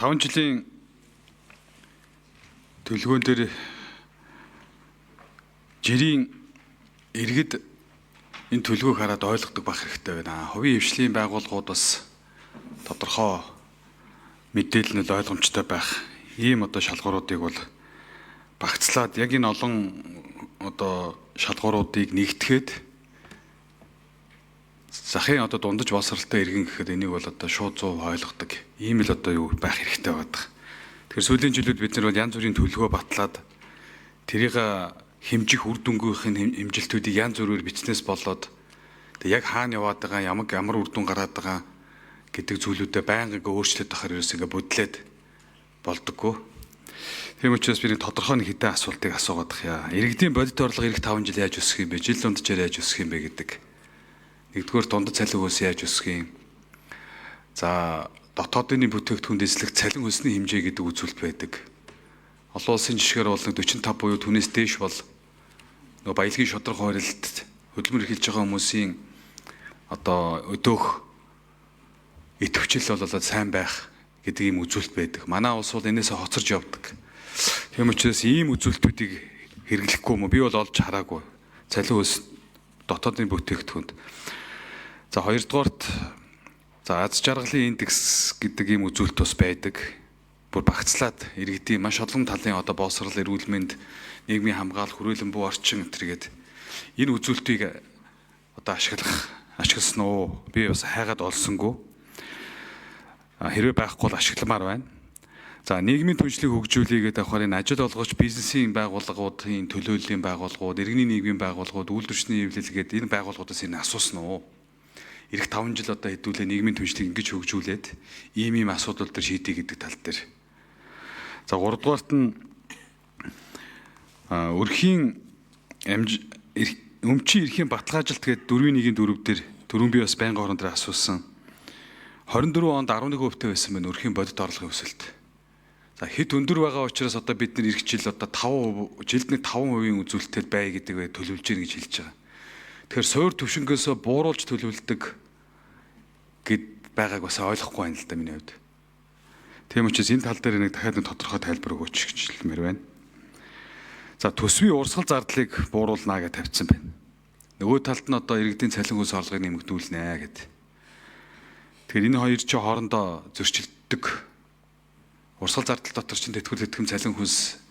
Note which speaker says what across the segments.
Speaker 1: 5 жилийн төлөвлөгөөн дээр жирийн иргэд энэ төлөвлөгөөг хараад ойлгодог байх хэрэгтэй байна. Хувийн хвшлийн байгууллагууд бас тодорхой мэдээлэл нь ойлгомжтой байх ийм одоо шалгууруудыг бол багцлаад яг энэ олон одоо шалгууруудыг нэгтгэхэд захын одоо дундаж боловсралтай иргэн гэхэд энийг бол одоо шууд 100% ойлгодог ийм л одоо юу байх хэрэгтэй байдаг. Тэгэхээр сүүлийн жилүүд бид нар бол янз бүрийн төлөвлөгөө батлаад тэрийг хэмжих үр дүнгийнх нь хэмжилтүүдийг янз бүрээр бичнээс болоод тэг яг хаана яваад байгаа, ямар үр дүн гараад байгаа гэдэг зүйлүүдэд байнга ингээ өөрчлөлт ахаар ерөөс ингээ бодлоод болдоггүй. Тийм учраас би нэг тодорхой нэг хэдэн асуултыг асуугаад ах яа. Иргэдийн бодит орлого ирэх 5 жил яаж өсөх юм бэ? Жил дунджаар яаж өсөх юм бэ гэдэг. Нэгдүгээр дундад цалин хөлс яаж өсөх юм? За, дотоодын бүтээгдэхүүн дэслэх цалин хөлсний хэмжээ гэдэг үзүүлэлт байдаг. Олон улсын жишгээр бол 45 буюу түүнээс дээш бол нөгөө баялагын шударга хувирлалт хөдөлмөр эрхэлж байгаа хүмүүсийн одоо өдөөх идэвхжил бол сайн байх гэдэг ийм үзүүлэлт байдаг. Манай улс бол энээсээ хоцорж явдаг. Тийм учраас ийм үзүүлэлтүүдийг хэрэглэхгүй юм уу? Би бол олж хараагүй. Цалин хөлс дотоодын бүтээгдэхүүнд. За, хоёрдугаарт, за, аз жаргалын индекс гэдэг ийм үзүүлэлт бас байдаг. Бүр багцлаад иргэдийн маш олон талын одоо боловсрал, эрүүл мэнд, нийгмийн хамгаалал, хүрээлэн буй орчин энэ гээд энэ үзүүлэлтийг одоо ашигласан уу? Би бас хайгаад олсонгүй. Хэрвээ байхгүй бол ашигламаар байна. За, нийгмийн түншлийг хөгжүүлэе гэдэг авахар энэ ажил олгогч бизнесийн байгууллагуудын төлөөллийн байгууллагууд, иргэний нийгмийн байгууллагууд, үйлдвэрчний хэвлэл гэдэг энэ байгууллагуудаас энэ асуусан уу? Ирэх 5 жил одоо хэдүүлээ нийгмийн түншлийг ингэж хөгжүүлээд ийм ийм асуудал төр шийдье гэдэг тал дээр. За, гуравдугаарт нь өрхийн өмчийн эрхийн баталгаажилт гэдэг 4-1-4 дээр түрүүн би бас байнгын хорон дээр асуусан. 24 онд 11% байсан байна өрхийн бодит орлогын өсөлт. За, хэд өндөр байгаа учраас одоо бид нэр ирэх жил одоо 5%, жилд нэг 5% үзүүлэлттэй бай гэдэг төлөвлөж гин гэж хэлж байгаа. Тэгэхээр суур түвшингөөсөө бууруулж төлөвлөдөг гэд байгааг бас ойлгохгүй байна л да миний хувьд. Тийм учраас энэ тал дээр нэг дахиад нэг тодорхой тайлбар өгөөч гэж хэлмээр байна. За, төсвийн урсгал зардлыг бууруулнаа гэж тавьсан байна. Нөгөө талд нь одоо иргэдийн цалин хөлс орлогыг нэмэгдүүлнэ гэд. Тэгэхээр энэ хоёр чинь хоорондоо зөрчилддөг. Урсгал зардал дотор чинь тэтгэвэр тэтгэм, цалин хөлс,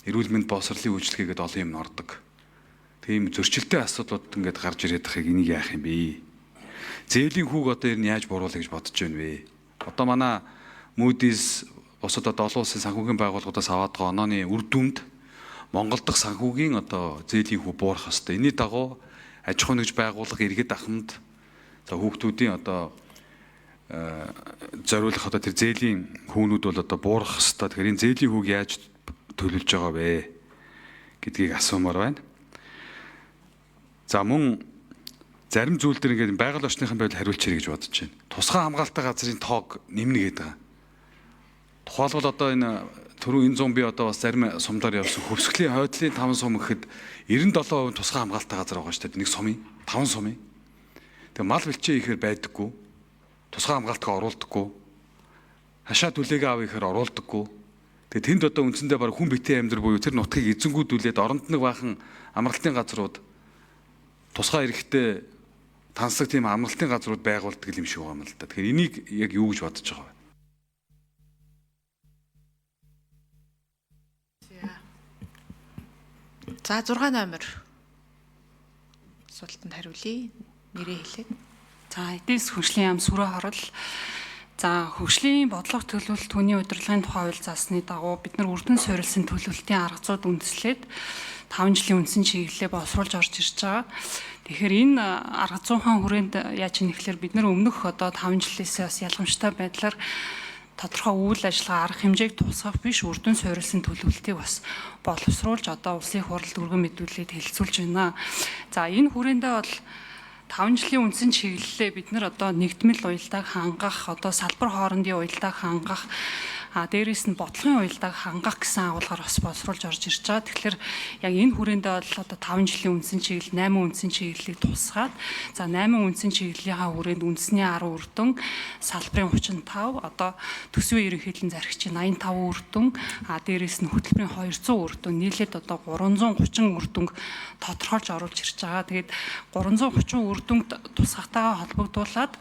Speaker 1: эрүүл мэнд, боловсролын үйлчилгээгээд олон юм ордог. Тийм зөрчилтэй асуудлууд ингээд гарч ирээд байхыг энийг яах юм бэ? Зээлийн хүүг одоо ер нь яаж бууруулах гэж бодож байна вэ? Одоо манай Moody's бусад одоо олон улсын санхүүгийн байгууллагуудаас аваад байгаа онооны үр дүнд Монгол дахь санхүүгийн одоо зээлийн хүү буурах ёстой. Энэний дагуу аж ахуй нэгж байгууллага, иргэд ахмад, за, хүүхдүүдийн одоо зориулах одоо тэр зээлийн хүүнүүд бол одоо буурах ёстой. Тэгэхээр энэ зээлийн хүүг яаж төлөвлөж байгаа вэ гэдгийг асуумаар байна. За, мөн зарим зүйл дээр ингээд байгаль орчныхан байдал хариулчихъя гэж бодож байна. Тусгай хамгаалалтын газрын тоог нэмнэ гэдэг байгаа. Тухайлбал одоо энэ түрүү энэ зам би одоо бас зарим сумдаар явсан Хөвсгөлийн хойдлын 5 сум гэхэд 97% тусгай хамгаалалтын газар байгаа шүү дээ. Нэг сумын 5 сумын. Тэгээ мал бэлчээ ихээр байдаггүй. Тусгай хамгаалтгаа оруулдаггүй. Хашаа түлээгээ авъя гэхээр оруулдаггүй. Тэгээ тэнд одоо үндсэндээ баг хүн битээ амьдр буюу тэр нутгийг эзэнгүүдүүлээд оронд нэг баахан амралтын газрууд, тусгай эрэхтэй тансаг тийм амралтын газрууд байгуулдаг юм шиг байгаа юм л да. Тэгэхээр энийг яг юу гэж бодож байгаа вэ?
Speaker 2: За, 6 номер асуултанд хариулъя. Нэрээ хэлээд.
Speaker 3: За, эдийн засгийн хөгжлийн яам, Сүрэ Хорол. За, хөгжлийн бодлого төлөвлөлт түүний удирдлагын тухай хууль заасны дагуу бид нар үрдэн суурилсан төлөвлөлтийн арга зүйд үндэслээд 5 жилийн үндсэн чиглэлээ боловсруулж орж ирж байгаа. Тэгэхээр энэ арга зүйн хүрээнд яаж ийм гэхээр бид нар өмнөх одоо 5 жилээсээ бас ялгамжтай байдлаар тодорхой үйл ажиллагаа, арга хэмжээг тусгах биш, үрдэн суурилсан төлөвлөлтийг бас боловсруулж одоо улсын хурлд өргөн мэдүүлээд хэлэлцүүлж байна. За, энэ хүрээндээ бол 5 жилийн үндсэн чиглэлээ бид нар одоо нэгдмэл уялдааг хангах, одоо салбар хоорондын уялдааг хангах, Дээрээс нь бодлогын уялдааг хангах гэсэн агуулгаар бас боловсруулж орж ирж байгаа. Тэгэхээр яг энэ хүрээндээ бол одоо 5 жилийн үндсэн чиглэл, 8 үндсэн чиглэлийг тусгаад, за 8 үндсэн чиглэлийнхаа хүрээнд үндэсний 10 үр дүн, салбарын 35, одоо төсвийн ерөнхийлөн зархигчийн 85 үр дүн, дээрээс нь хөтөлбөрийн 200 үр дүн, нийлээд одоо 330 үр дүнг тодорхойлж оруулж ирж байгаа. Тэгээд 330 үр дүнг тусгатайгаа холбогдуулаад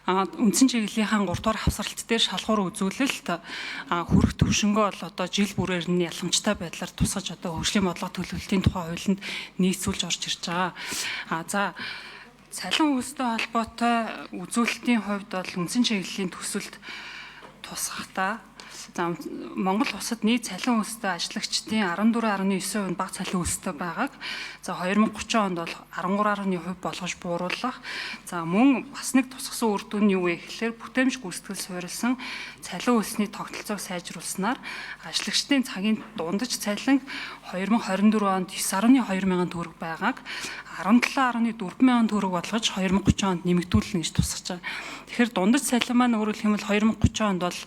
Speaker 3: үндсэн чиглэлийнхаа 3 дугаар хавсралт дээр шалгуур үзүүлэлт хүрэх төвшөнгөө бол одоо жил бүрээр нь ялгамжтай байдлаар тусгаж одоо хөгжлийн бодлого төлөвлөлтийн тухай хуулинд нийцүүлж орж ирж байгаа. За цалин хөлстэй холбоотой үзүүлэлтийн хувьд бол үндсэн чиглэлийн төсөлд тусгахдаа за Монгол улсад нийт цалин хөлстэй ажиллагчдын 14.9% нь бага цалин хөлстэй байгааг за 2030 онд бол 13.1% болгож бууруулах. За мөн бас нэг тусгасан үр дүн нь юу вэ гэхлээр бүтээмж гүйцэтгэл суурилсан цалин хөлсний тогтолцоог сайжруулснаар ажиллагчдын цагийн дундаж цалин 2024 онд 9.2 мянган төгрөг байгааг 17.4 мянган төгрөг болгож 2030 онд нэмэгдүүлнэ гэж тусгаж байгаа. Тэгэхээр дундаж цалин маань өөрөөр хэлбэл 2030 онд бол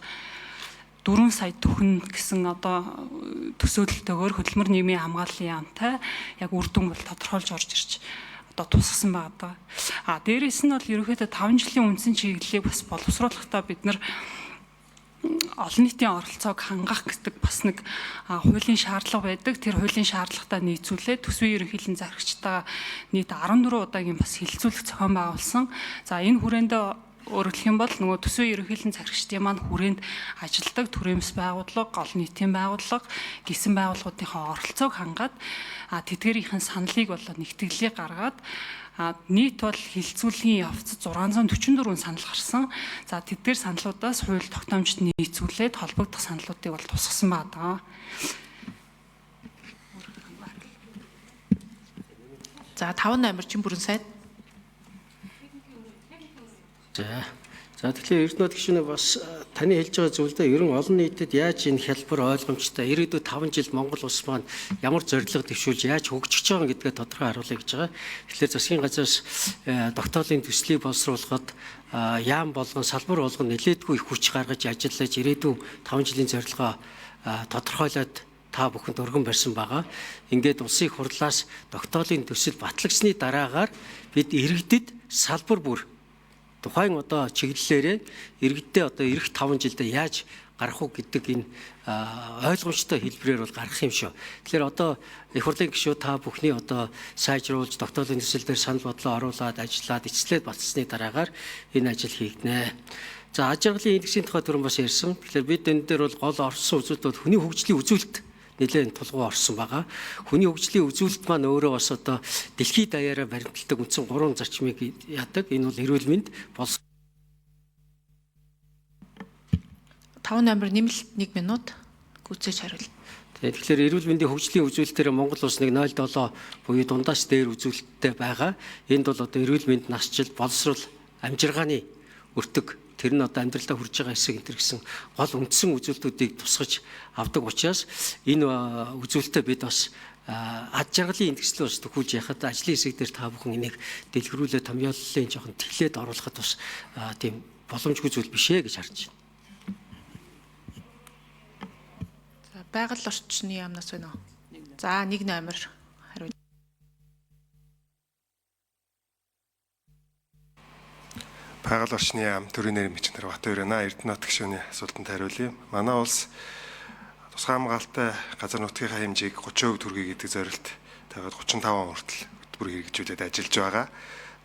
Speaker 3: 4 сая төхнө гэсэн одоо төсөөлөлтөөр хөдөлмөр нийгмийн хамгааллын яамтай яг үр дүн бол тодорхойлж орж ирж одоо тусгасан байгаа. Дээрээс нь бол ерөнхийдөө 5 жилийн үндсэн чиглэлийг бас боловсруулахдаа бид нар олон нийтийн оролцоог хангах гэдэг бас нэг хуулийн шаардлага байдаг. Тэр хуулийн шаардлагатай нийцүүлээд төсвийн ерөнхийлөн зархигчтайгаа нийт 14 удаагийн бас хэлэлцүүлэх зохион байгуулсан. За энэ хүрээндээ өөрөлдөх юм бол нөгөө төсвийн ерөнхийлөн зархигчдын маань хүрээнд ажилладаг төрийн бас байгууллага, олон нийтийн байгууллага, гисэн байгууллагуудынхаа оролцоог хангаад тэдгээрийнхэн саналыг болоо нэгтгэлийг гаргаад нийт бол хилцүүлгийн явцад 644 санал гарсан. За тэдгээр саналуудаас хууль тогтоомжид нийцүүлээд холбогдох саналуудыг бол тусгасан байна.
Speaker 2: За 5 номер Жин бүрэн сайд.
Speaker 4: За тэгэхээр Эрдэнэт гишүүнээ бас таны хэлж байгаа зүйлдээ ерөн олон нийтэд яаж энэ хялбар ойлгомжтой ирээдүйд 5 жил Монгол улс маань ямар зорилго дэвшүүлж яаж хөгжиж байгаа гэдгээ тодорхой харуулъя гэж байгаа. Тэгэхээр засгийн газраас тогтоолын төслийг боловсруулахад яам болгон салбар болгон нэлээдгүй их хүч гаргаж ажиллаж ирээдүйн 5 жилийн зорилгоо тодорхойлоод та бүхэнд өргөн барьсан байгаа. Ингээд улсын хурлаас тогтоолын төсөл батлагдсны дараагаар бид иргэдэд салбар бүр тухайн одоо чиглэлээрээ иргэддээ одоо ирэх 5 жилдээ яаж гарах уу гэдэг энэ ойлгомжтой хэлбэрээр бол гарах юм шүү. Тэгэхээр одоо их хурлын гишүүд та бүхний одоо сайжруулж тогтоолын төсөл дээр санал бодлоо оруулаад ажиллаад эцэслээд батсны дараагаар энэ ажил хийгдэнэ. За аж аргалын индексийн тухай түрүүн бас ярьсан. Тэгэхээр бид энэ дээр бол гол орсон үзүүлэлт бол хүний хөгжлийн үзүүлэлт нэлээд тулгуу орсон байгаа. Хүний хөгжлийн үзүүлэлт маань өөрөө бас одоо дэлхийд даяараа баримталдаг үндсэн 3 зарчмыг яадаг. Энэ бол эрүүл мэнд, боловсрол.
Speaker 2: 5 номер нэмэлт 1 минут гүйцээж хариул.
Speaker 4: Тэгэхээр эрүүл мэндийн хөгжлийн үзүүлэлтээр Монгол улс нэг 0.7 буюу дундаас дээр үзүүлэлттэй байгаа. Энд бол одоо эрүүл мэнд, насжилт, боловсрол, амжиргааны өртөг тэр нь одоо амьдралдаа хүрж байгаа хэсэг энэ төр гэсэн гол үндсэн үзүүлэлтүүдийг тусгаж авдаг учраас энэ үзүүлэлтээ бид бас ад жаргалын индекслээ бас төхүүлж яхад ажлын хэсэг дээр та бүхэн энийг дэлгэрүүлээ томьёоллын жоохон тэглээд оруулахад бас тийм боломжгүй зүйл биш ээ гэж харж байна.
Speaker 2: За байгаль орчны яамнаас байна уу? За 1 номер хариул.
Speaker 5: Байгаль орчны яам төрийн нэрийн мичнэр Батөрөна Эрдэнэт гишүүний асуултанд хариулъя. Манай улс тусгай хамгаалалтай газар нутгийнхаа хэмжээг 30% хүргэе гэдэг зорилт тавиад 35 он хүртэл хөтөлбөр хэрэгжүүлээд ажиллаж байгаа.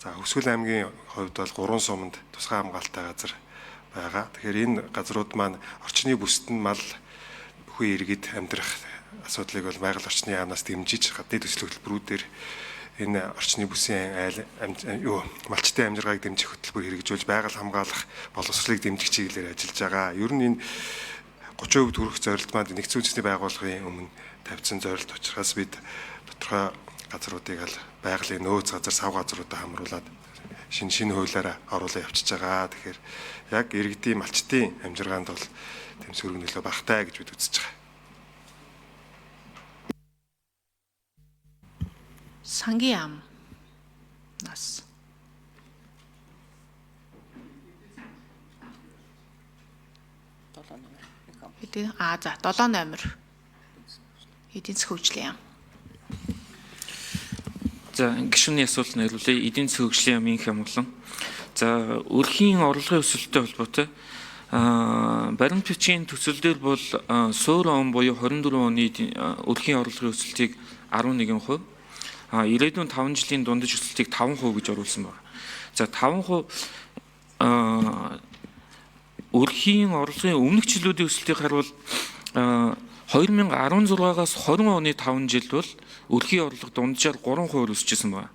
Speaker 5: За Хөвсгөл аймгийн хувьд бол 3 суманд тусгай хамгаалалтай газар байгаа. Тэгэхээр энэ газрууд маань орчны бүсэд нь мал бүхий иргэд амьдрах асуудлыг бол байгаль орчны яамнаас дэмжиж гадны төсөл хөтөлбөрүүдээр энэ орчны бүсийн айл малчдын амжиргааг дэмжих хөтөлбөр хэрэгжүүлж байгаль хамгаалах боловсролыг дэмжих чиглэлээр ажиллаж байгаа. Ер нь энэ 30% хүрэх зорилт маань нэгдсэн үндэсний байгууллагын өмнө тавьсан зорилт учраас бид тодорхой газруудыг аль байгалийн нөөц газар, сав газруудаа хамруулад шинэ хуулиараа оруулаа явчихж байгаа. Тэгэхээр яг иргэдийн малчдын амжиргаанд бол тэм сөрөг нөлөө багатай гэж бид үзэж байгаа.
Speaker 2: Сангийн яам нас. Хэдий за 7 номер. Эдийн засгийн хөгжлийн яам.
Speaker 6: За гишүүний асуулт нь хариулъя. Эдийн засгийн хөгжлийн яамын хямглан. За өрхийн орлогын өсөлттэй холбоотой баримт бичгийн төсөл дээр бол суур он буюу 24 оны өрхийн орлогын өсөлтийг 11%, ирээдүйн 5 жилийн дундаж өсөлтийг 5% гэж оруулсан байна. За 5% өрхийн орлогын өмнөх жилүүдийн өсөлтийг харуул 2016-аас 20 оны 5 жилд бол өрхийн орлого дунджаар 3% өсөж исэн байна.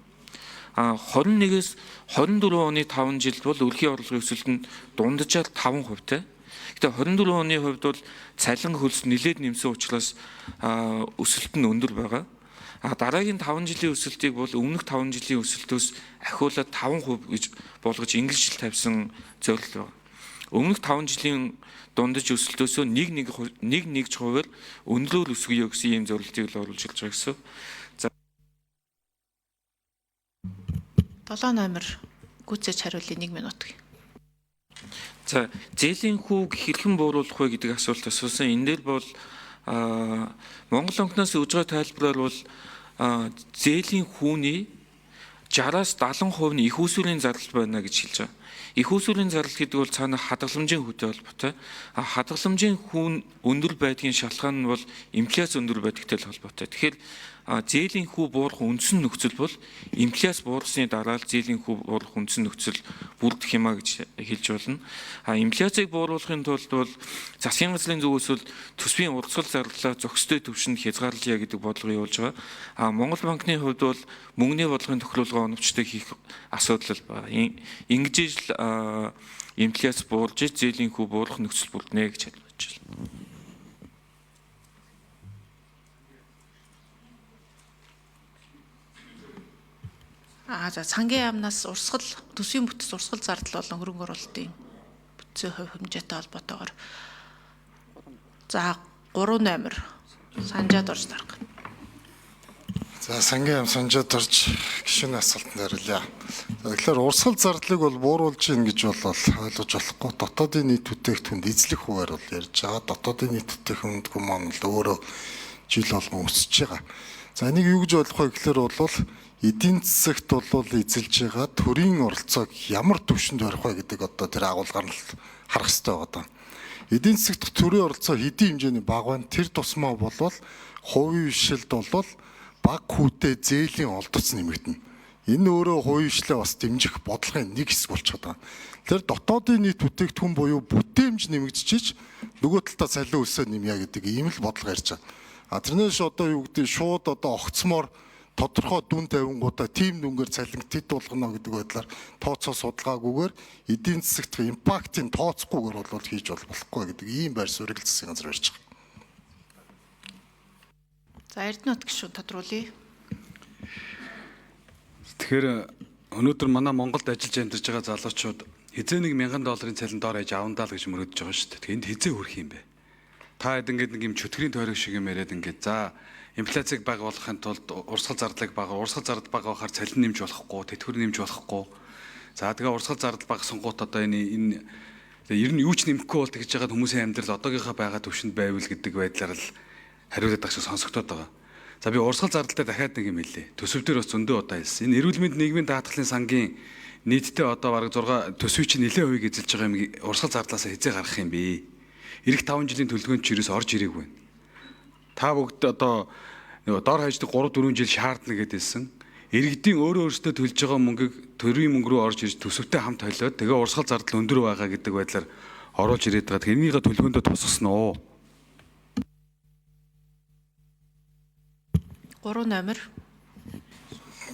Speaker 6: 21-ээс 24 оны 5 жилд бол өрхийн орлогын өсөлт нь дунджаар 5%-тай. Гэтэ 24 оны хувьд бол цалин хөлс нэлээд нэмсэн учраас өсөлт нь өндөр байгаа. Дараагийн 5 жилийн өсөлтийг бол өмнөх 5 жилийн өсөлтөөс ахиулаад 5% гэж болгож ингэж жил тавьсан зорилт байна. Өмнөх 5 жилийн дундаж өсөлтөөсөө 1.1% өндрөөр өсгөе гэсэн ийм зорилтыг л оруулж ирж байгаа гэсэн. За
Speaker 2: 7 номер гүйцээж хариулъя 1 минут.
Speaker 6: За зээлийн хүүг хэрхэн бууруулах вэ гэдэг асуулт асуусан. Энэ дээр бол Монгол банкнаас өгж байгаа тайлбараар бол зээлийн хүүний 60-аас 70% нь их усүрийн зардал байна гэж хэлж байгаа. Их усүрийн зардал гэдэг бол цаана хадгаламжийн хүүтэй холбоотой. Хадгаламжийн хүүн өндөр байдгийн шалтгаан нь бол инфляц өндөр байдагтай л холбоотой. Тэгэхээр зээлийн хүү буурах үндсэн нөхцөл бол инфляц буурсны дараа л зээлийн хүү буурах үндсэн нөхцөл бүрдэх юм а гэж хэлж болно. Инфляцийг бууруулахын тулд бол засгийн газрын зүгээс бол төсвийн ургасгал зардлаа зохистой түвшинд хязгаарлая гэдэг бодлого явуулж байгаа. Монгол банкны хувьд бол мөнгөний бодлогын тохируулга оновчтой хийх асуудал байна. Ингэж л инфляц буурж зээлийн хүү буурах нөхцөл бүрднэ гэж хэлж байна.
Speaker 2: За цангийн яамнаас урсгал төсвийн бүтэц урсгал зардал болон хөрөнгө оруулалтын бүтцийн хувь хэмжээтэй холбоотойгоор за 3 номер Санжаад орж дарга.
Speaker 7: За сангийн яам Санжаад орж гишүүний асуултанд хариулъя. За тэгэхээр урсгал зардлыг бол бууруулж гин гэж бол ойлгож болохгүй. Дотоодын нийт бүтээгдэхүүнд эзлэх хувиар бол ярьж байгаа. Дотоодын нийт бүтээгдэхүүн маань л өөрөө жил болгон өсөж байгаа. За энийг юу гэж ойлгох вэ гэхээр бол эдийн засагт бол эзэлж байгаа төрийн оролцоог ямар түвшинд барих вэ гэдэг одоо тэр агуулгаар нь харах хэрэгтэй байгаа. Эдийн засагт төрийн оролцоо хэдийн хэмжээний бага байна. Тэр тусмаа болвол хувийн бишэлд бол бага хүүтэй зээлийн олдоц нэмэгдэнэ. Энэ өөрөө хувийн бишлийн бас дэмжих бодлогын нэг хэсэг болчиход байгаа. Тэр дотоодын нийт бүтээгдэхүүн буюу бүтээмж нэмэгдчихэж нөгөө талдаа цалин өсөө нэмье гэдэг ийм л бодлого ярьж байгаа. Тэрнээс одоо юу гэдэг шууд одоо огцмоор тодорхой дүн тавингуудаа тийм дүнгээр цалин тэд болгоно гэдэг байдлаар тооцоо судалгаагүйгээр эдийн засагт импактын тооцохгүйгээр бол хийж болохгүй гэдэг ийм байр суурийг засгийн газар барьж байгаа.
Speaker 2: За Эрдэнэт гишүүн тодруулъя.
Speaker 1: Тэгэхээр өнөөдөр манай Монголд ажиллаж амьдарч байгаа залуучууд хэзээ нэг $1000 цалин доор аж авандаа л гэж мөрөдөж байгаа шүү дээ. Тэгэхээр энд хэзээ хүрэх юм бэ? Та хэд ингээд нэг юм чөтгөрийн тойрог шиг юм яриад ингээд за инфляцийг бага болгохын тулд урсгал зардлыг бага, урсгал зардал бага байхаар цалин нэмж болохгүй, тэтгэвэр нэмж болохгүй. За тэгээ урсгал зардал багасгангууд одоо энэ ер нь юу ч нэмэхгүй бол тэгж жагаад хүмүүсийн амьдрал одоогийнхаа байгаа түвшинд байвал гэдэг байдлаар л хариулаад байгаа шиг сонсогдоод байгаа. За би урсгал зардал дээр дахиад нэг юм хэлье. Төсөв дээр бас зөндөө удаа хэлсэн. Энэ эрүүл мэнд нийгмийн даатгалын сангийн нийтдээ одоо бараг 6 төсвийн чинь нэлээд хувийг эзэлж байгаа юм урсгал зардлаасаа хэзээ гаргах юм бэ? Ирэх 5 жилийн төлөвлөгөөнд ч ерөөс орж ирээгүй байна. Та бүгд одоо нөгөө дор хаяждаг 3-4 жил шаардна гэдээсэн. Иргэдийн өөрөө өөрсдөө төлж байгаа мөнгийг төрийн мөнгө рүү орж ирж төсөвтэй хамт холиод тэгээ урсгал зардал өндөр байгаа гэдэг байдлаар оруулж ирээд байгаа. Тэгэхээр энийгээ төлөвлөгөөндөө тусгасан уу?
Speaker 2: 3 номер.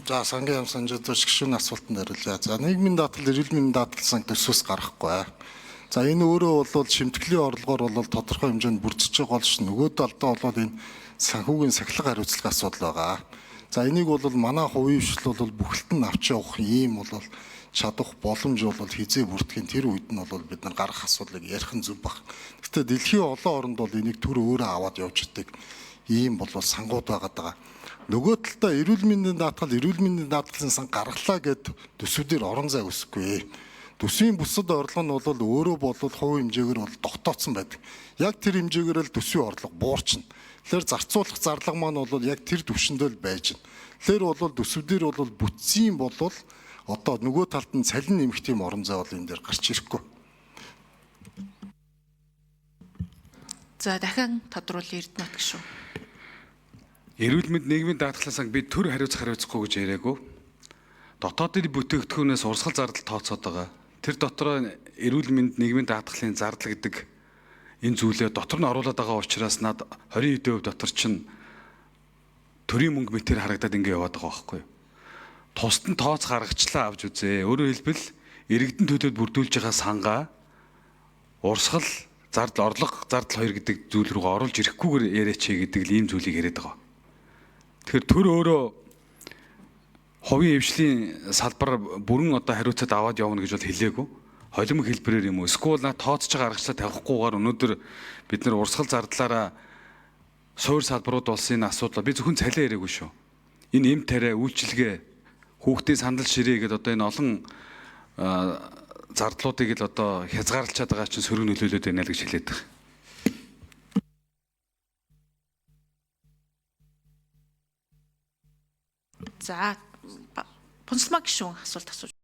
Speaker 7: За сангийн яам Санжаад гишүүний асуултанд хариулъя. За нийгмийн даатгал, эрүүл мэндийн даатгал санг төсвөөс гарахгүй. За энэ өөрөө бол шимтгэлийн орлогоор бол тодорхой хэмжээнд бүрдэж байгаа болш нөгөө талдаа бол энэ санхүүгийн сахилга хариуцлага асуудал байгаа. За энийг бол манай хувийн хвшил бол бүхэлд нь авч явах ийм бол чадах боломж бол хизээ бүрдэхин тэр үед нь бол бид нар гарах асуудлыг ярих нь зөв баг. Гэхдээ дэлхийн олон оронд бол энийг төр өөрөө аваад явж идэг ийм бол сангууд байгаад байгаа. Нөгөө талдаа эрүүл мэндийн даатгал, эрүүл мэндийн даатгалын сан гаргалаа гэд төсвүүдээр орон зай өсөхгүй. Төсвийн бусад орлого нь бол өөрөө бол хувь хэмжээгээр бол тогтооцсон байдаг. Яг тэр хэмжээгээр л төсвийн орлого буурчна. Тэгэхээр зарцуулах зарлага маань бол яг тэр түвшиндөө л байж байна. Тэгэхээр бол төсвдөр бол бүтцийн бол одоо нөгөө талд нь цалин нэмэх тийм орон зай бол энэ дээр гарч ирэхгүй.
Speaker 2: За дахин тодруулъя Эрдэнэт гишүүн.
Speaker 1: Эрүүл мэнд нийгмийн даатгалын санг би төр хариуцах хариуцахгүй гэж яриаггүй. Дотоодын бүтээгдэхүүнээс урсгал зардал тооцоод байгаа. Тэр дотроо эрүүл мэнд нийгмийн даатгалын зардал гэдэг энэ зүйлээ дотор нь оруулаад байгаа учраас над 20% дотор чинь төрийн мөнгө мэтэр харагдаад ингэ яваад байгаа байхгүй юу? Тусад нь тооц гаргачлаа авч үзээ. Өөрөөр хэлбэл иргэдэн төлөөд бүрдүүлж байгаа сангаа урсгал зардал орлого зардал хоёр гэдэг зүйл рүү оруулж ирэхгүйгээр яриач гэдэг л ийм зүйлийг яриад байгаа. Тэгэхээр төр өөрөө хувийн хвшлийн салбар бүрэн одоо хариуцаад аваад явна гэж бол хэлээгүй. Холимог хэлбэрээр юм уу? Эсвэл наа тооцож байгаа аргачлал тавихгүйгээр өнөөдөр бид нар урсгал зардлаараа суур салбарууд болсон энэ асуудал би зөвхөн цалин яриаггүй шүү. Энэ эм тариа үйлчилгээ хүүхдийн сандал ширээ гэдээ одоо энэ олон зардлуудыг л одоо хязгаарлалчаад байгаа чинь сөрөг нөлөөлөд байна л гэж хэлээд байгаа.
Speaker 2: За Пунцлмаа гишүүн асуулт асууж